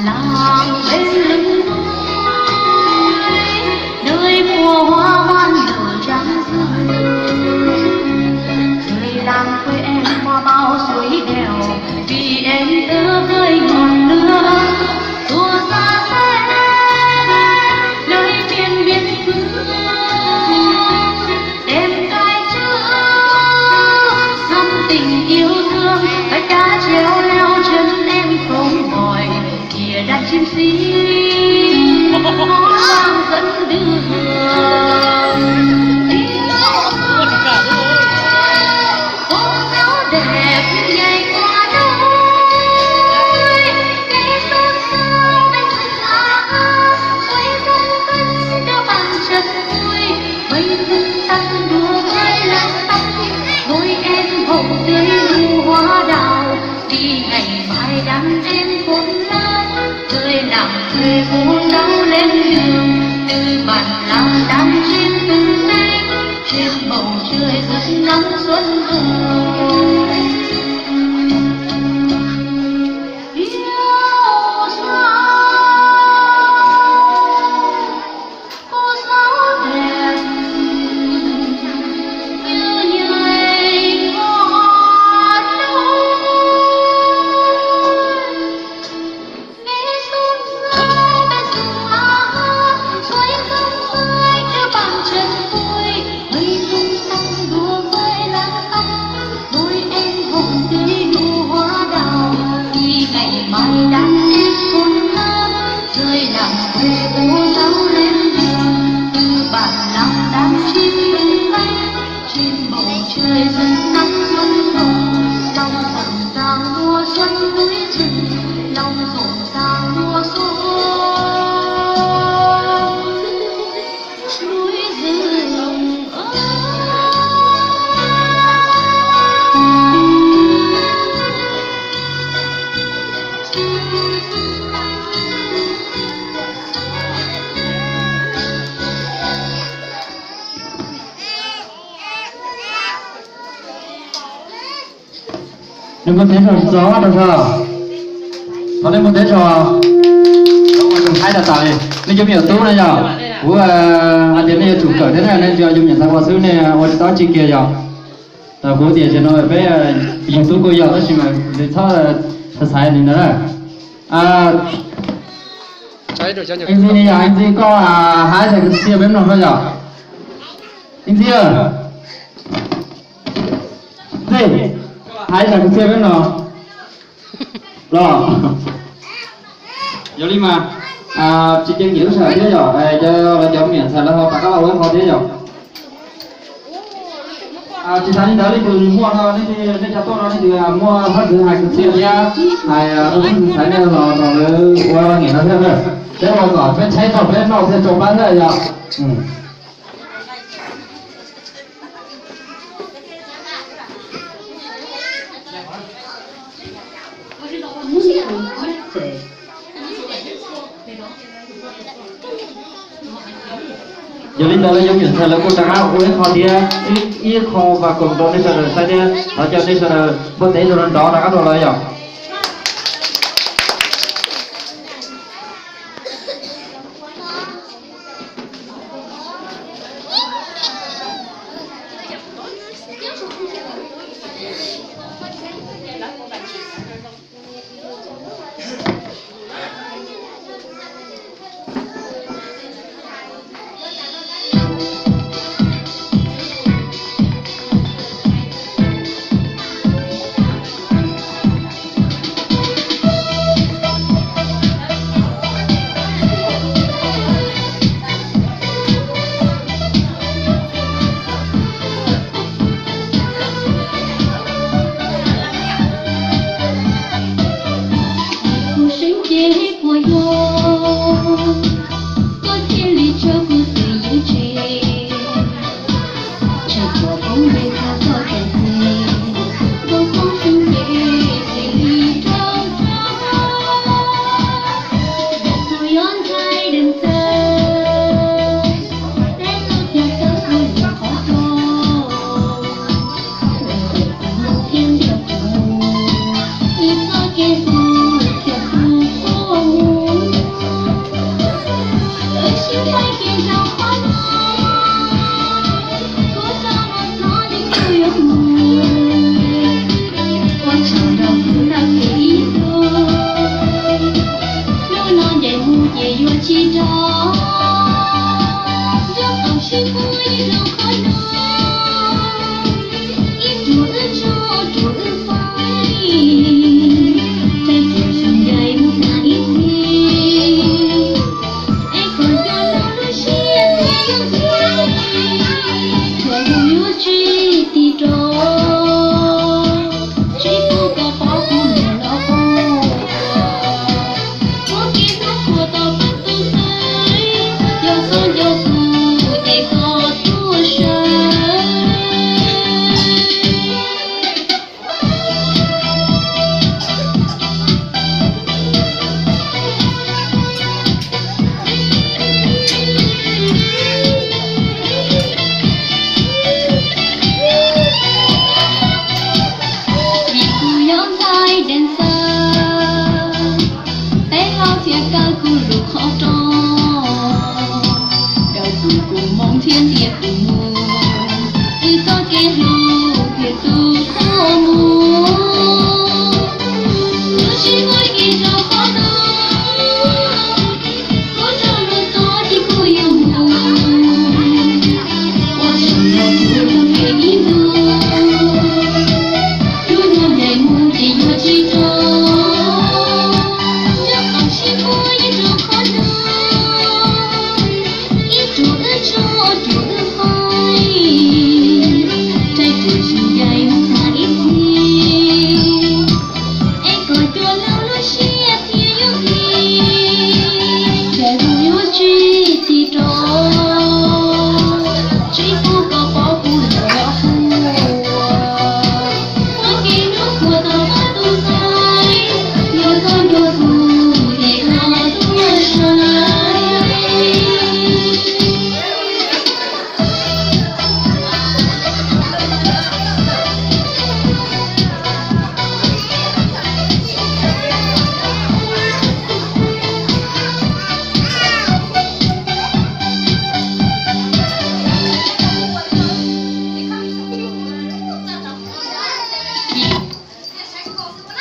Bản làng bên lưng núi, nơi mùa hoa ban nở trắng rơi. Trời làng quê em hoa bao suối đèo, vì em ước với ngọn lửa tua ra xe nơi miền biên cương. Đêm cai trước thắm tình yêu thương, vách đá treo leo chân em không mỏi, kìa đàn chim xiêm hót vang dẫn đường. Cô giáo đẹp nhảy qua đôi, nghe xôn xao bên rừng lá, suối rung tưng cho bàn chân vui. Mây tung tăng đua với làn tóc, môi em hồng tươi như hoa đào. Vì ngày mai đàn em khôn lớn, rời làng quê cô giáo lên đường, từ bản làng đang trên từng cánh, trên bầu trời rực nắng xuân hồng. Yêu dấu Cô giáo đẹp như nhảy hoa đôi. Nghe xôn xao bên rừng lá, suối thơm tươi theo bàn chân tôi. Mây tung tăng đua với làn tóc, môi em hồng tươi nụ hoa đào. Vì ngày mai đàn em khôn lớn, rời làng quê cô giáo lên đường, từ bản làng đang chim tung bay, trên bầu trời rừng nắng xuân hồng, lòng rộn ràng mùa xuân núi rừng, lòng rộn ràng mùa xuân núi rừng ơi. Nej muaj teb tso, tso, tso. Thov nej muaj teb tso. Thaib tas tas li. Nej cov me nyuam tub na yog, kuv hais tias nej yuav tsum kawm thiab na, nej tsis yog cov me nyuam ntxhais hluas xwb nej ua tsis tau tsi kiag yog. Kuv tias tias no peb yug tub kuj yog tab sis mas txhob xaiv xaiv li ntawd na. Ib ntxwg yog ib ntxwg koj hais txhais kwv txhiaj peb mloog no yog. Ib ntxwg, ntxwg, hais txhais kwv txhiaj peb mloog los. Yog li mas tsis cia nyiam lub sij hawm thiab yog, cov, cov me nyuam ntxhais lawv ho rov qab los ua ib qho thiab yog. Tsis tas li ntawd leej twg muaj no, nej cov tuaj no leej twg muaj hab kwv hais kwv txhiaj thiab hais ua hab kwv txhiaj nej los nrog lawv ua nyiam no thiab na. Peb ua kom peb tshaib tau peb noj thiaj tau pab thiab yog. Yog li ntawd lawv cov me nyuam ntxhais lawv kuj rov qab ua ib qho thiab, ib qho vas koom rau nej sawv daws saib thiab thov caw nej sawv daws npuaj teb rau nrov rov qab rau lawv yom.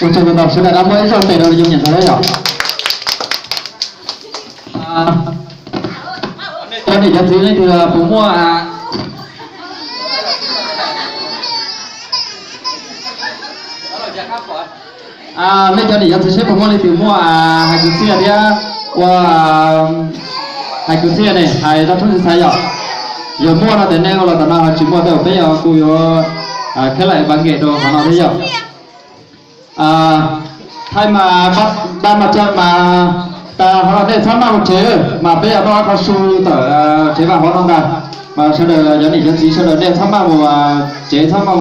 Ua tsaug ntau, sawv daws rov muab ib zaug tes rau yus niam ntxawm thiab yom. Cov niam cov txiv leej twg puas muaj, nej cov niam cov txiv seb puas muaj leej twg muaj hais kwv txhiaj thiab ua hais kwv txhiaj ne, hais rau tub txhais yom. Yog muaj no ces nej ua los tom no, ho tsis muaj tej peb yog kuj yuav khab laim npas nkem rau qhov no thiab yom. Thaij mas pab mas caw mas tas ho nej txhob maj mus tsev, mas peb yuav noj qhov su tawm tsev vaj hauv no ntag. Mas sawv daws cov niam cov txiv sawv daws nej txhob maj mus tsev, txhob maj